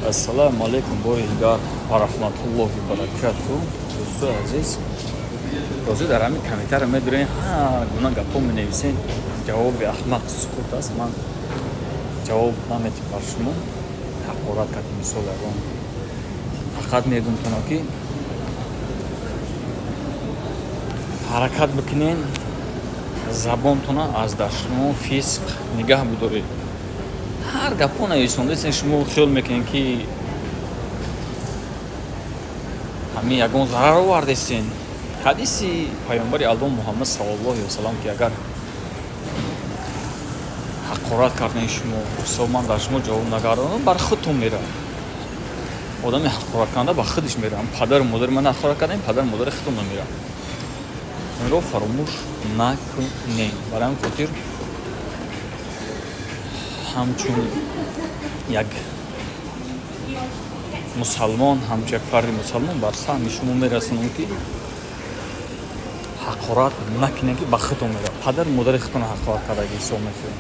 Ассалому алайкум бори дигар ва раҳматуллоҳи баракату. Дӯстои азиз, розӣ дар ҳамин комментария медурем, ҳар гуна гапҳо менависем. Ҷавоби аҳмақ сукут аст. Ман ҷавоб наметим бар шумо. Ҳақорат кардем, мисол, ягон. Фақат мегумтонам, ки ҳаракат бикунен, забонтона аз дашном, фисқ нигаҳ бидоред. Ҳар гапҳо нависондасен, шумо хиёл мекунед, ки ҳамин ягон зарар овардесен. Ҳадиси паёмбари Аллоҳ Муҳаммад саллаллоҳу алайҳи васалам, ки агар ҳақорат кардем шумо, ҳисоб, ман дар шумо ҷавоб нагардонам, бар худтон меравад. Одами ҳақораткунанда ба худаш меравад. Падару модари ман ҳақорат кардем, падару модари худтон намеравад. Инро фаромӯш накунем. Барои ҳамин хотир ҳамчун як мусалмон, ҳамчун як фарди мусалмон бар саҳми шумо мерасонам, ки ҳақорат накунем, ки ба худтон меравад. Падару модари худтонро ҳақорат кардаги ҳисоб мекунем.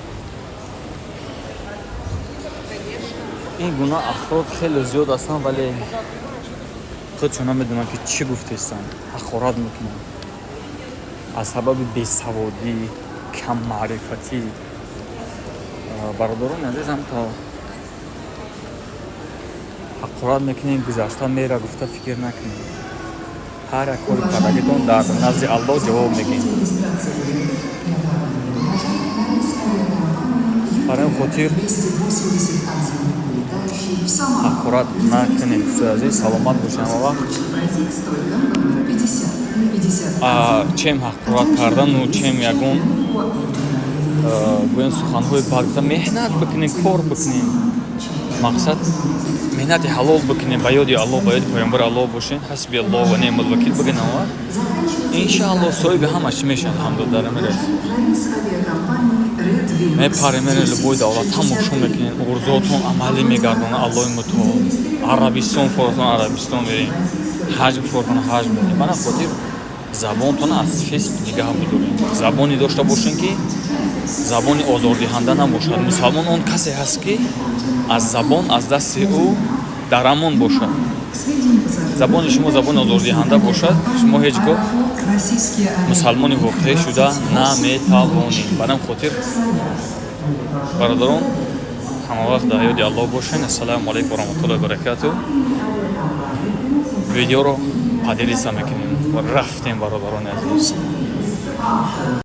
Ин гуна афрод хеле зиёд ҳастанд, вале худшон намедонанд, ки чӣ гуфтестанд. Ҳақорат мекунанд аз сабаби бесаводӣ, каммаърифатӣ. Бародарони азизам, то ҳақорат мекунем, гузашта мера гуфта фикр накунем. Ҳар як кори кардагитон дар назди Аллоҳ ҷавоб мегӯем. Барои ин хотир ҳақорат накунем. Дӯстои азиз, саломат бошед ҳама вақт. Чем ҳақорат кардану чем ягон, гӯем, суханҳои бад гуфта, меҳнат бикунем, кор бикунем, мақсад меҳнати ҳалол бикунем, ба ёди Аллоҳ, ба ёди паёмбари Аллоҳ бошем. Ҳасби Аллоҳ ва неъмал вакил бигӯем ҳама, иншааллоҳ соҳиби ҳама чӣ мешаванд. Алҳамдулилла, мерасем, мепарем, мерем любой давлат, тамошо мекунем, орзуотон амалӣ мегардонад Аллоҳи мутаол. Арабистон форотон, Арабистон мерем, ҳаҷ форотон, ҳаҷ мерем. Бана хотир забонтон аз фисқ нигаҳ бидорем. Забоне дошта бошем, ки забони озордиҳанда набошад. Мусалмон он касе ҳаст, ки аз забон, аз дасти ӯ дар амон бошад. Забони шумо забони озордиҳанда бошад, шумо ҳеҷ гоҳ мусалмони воқеӣ шуда наметавонед. Бар ҳамин хотир, бародарон, ҳамавақт дар ёди Аллоҳ бошед. Ассалому алайкум ва раҳматуллоҳи ва баракату. Видеоро поделиться мекунем. Рафтем, бародарони азиз.